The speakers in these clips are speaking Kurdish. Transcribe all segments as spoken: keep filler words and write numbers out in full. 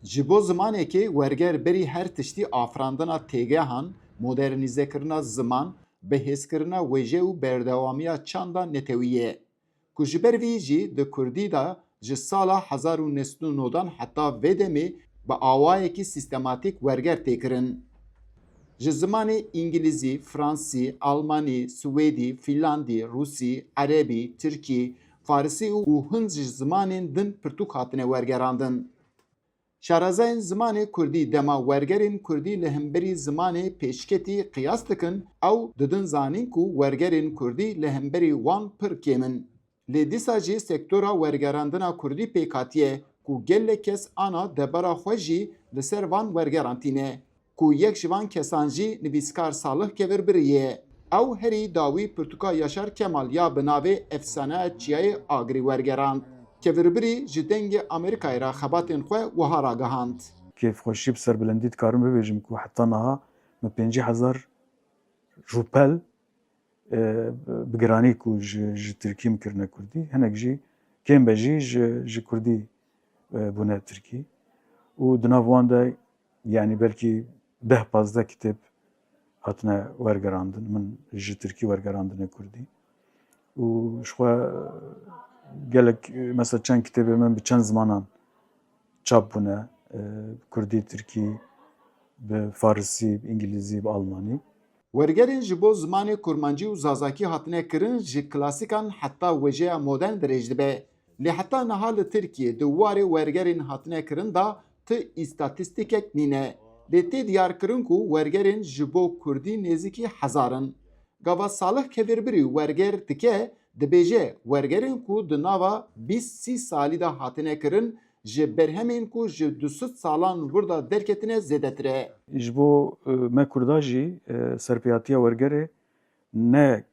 Ji bo zimanekê werger berî her tiştî afirandina têgehan, modernîzekirina ziman, bihêzkirina wêje û berdewamiya çanda netewî ye. Ku ji ber vî jî di kurdî de ji sala hezar û neh sed û nod an heta vê demê bi awayekî sîstematîk werger tê kirin. Ji zimanê îngilîzî, fransî, almanî, swêdî, fîlandî, rûsî, erebî, tirkî, farisî û hin ji zimanên din pirtûk hatine wergerandin. Şarezayên zimanê kurdî dema wergerên kurdî li hemberî zimanê pêşketî qiyas dikin, ew didin zanîn ku wergerên kurdî li hemberî wan pir kêm in. Lê dîsa jî sektora wergerandina kurdî pêk hatiye ku gelek kes ana debara xwe jî li ser van wergeran tîne. Ku yek ji van kesan jî nivîskar Salih Kevirbirî ye. Ew herî dawî pirtûka Yaşar Kemal ya bi navê Efsaneya Çiyayê Agirî wergerand. Kevirbirî ji Dengê Amerîkayê re xebatên xwe wiha ragihand. Kêfxweşî bi serbilendî dikarim bibêjim ku heta niha min pêncî hezar rûpel, e, bi giranî ku ji, ji tirkî min kirine kurdî, hinek jî kêm be jî ji, ji kurdî, e, bûne tirkî. Û di nav wan de, yanî belkî deh pazdeh kitêb hatine wergerandin, min ji tirkî wergerandine kurdî. Û ji xwe gelek, mesela çend kitêbê min bi çend zimanan çap bûne, e, bi kurdî, tirkî, bi farisî, bi îngilîzî, bi almanî. Wergerên ji bo zimanê kurmancî û zazakî hatine kirin ji klasîkan heta wêjeya modern dirêj dibe. Lê heta niha li Tirkiyê di warê wergerên hatine kirin de ti îstatîstîkek nîne. Lê tê diyarkirin ku wergerên ji bo kurdî nêzîkî hezar in. Gava Salih Kevirbirî werger dike, dibêje, wergerên ku di nava bîst sî salî de hatine kirin, ji berhemên ku ji du sed salan wir de derketine zêdetir e. Ji bo, e, me kurda jî, e, serpêhatiya wergerê ne,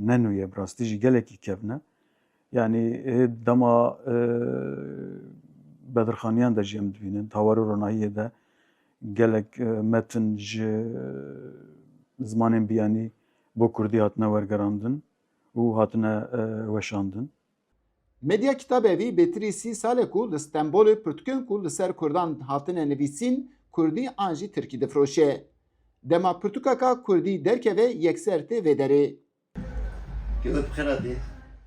ne nû ye, bi rastî jî gelekî kevn e. Yanî, e, dema, e, bedirxaniyan de jî em dibînin, di Hawarê Ronahiyê de gelek, e, metin ji zimanên biyanî bo kurdî hatine wergerandin û hatine, e, weşandin. Medya Kitabevî bêtirî sî sal e ku li Stenbolê pirtûkên ku li ser kurdan hatine nivîsîn kurdî an jî tirkî difiroşe. Dema pirtûkeka kurdî derkeve yekser tê vê derê. Kêfê bi xêr hatî.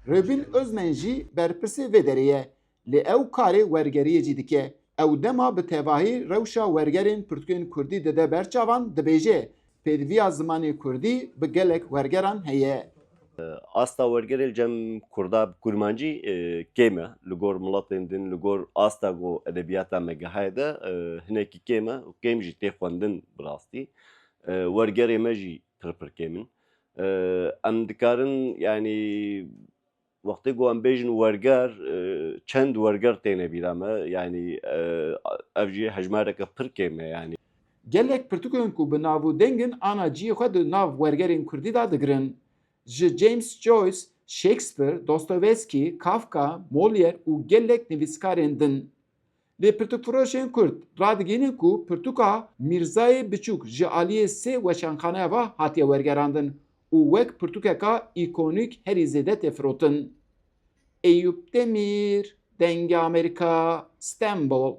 Rêbîn Ozmen jî berpirsê vê derê ye. Lê ew karê wergeriyê jî dike. Ew dema bi tevahî rewşa wergerên pirtûkên kurdî dide ber çavan, dibêje, pêdiviya zimanê kurdî bi gelek wergeran heye. Asta wergerê li cem kurda bi kurmancî, e, kêm e. Li gor miletên din, li gor asta ku edebiyata me gihaye de, e, hinekî kêm e û kêm jî tê xwendin bi rastî. E, wergerê me jî pir pir kêm in. E, em dikarin, yanî, wextê ku em bêjin werger, e, çend werger têne bîra me, yanî, e, ev jî hejmareke pir kêm e, yanî. Gelek pirtûkên ku bi nav û deng in ana cihê xwe di nav wergerên kurdî de digirin. Ji James Joyce, Shakespeare, Dostoyevsky, Kafka, Molière û gelek nivîskarên din. Lê pirtûkfiroşên kurd radigihînin ku pirtûka Mîrzayê Biçûk ji aliyê sê weşanxaneya ve hatiye wergerandin û wek pirtûkeka îkonîk herî zêde tê firotin. Eyûp Demîr, Dengê Amerîka, Stenbol.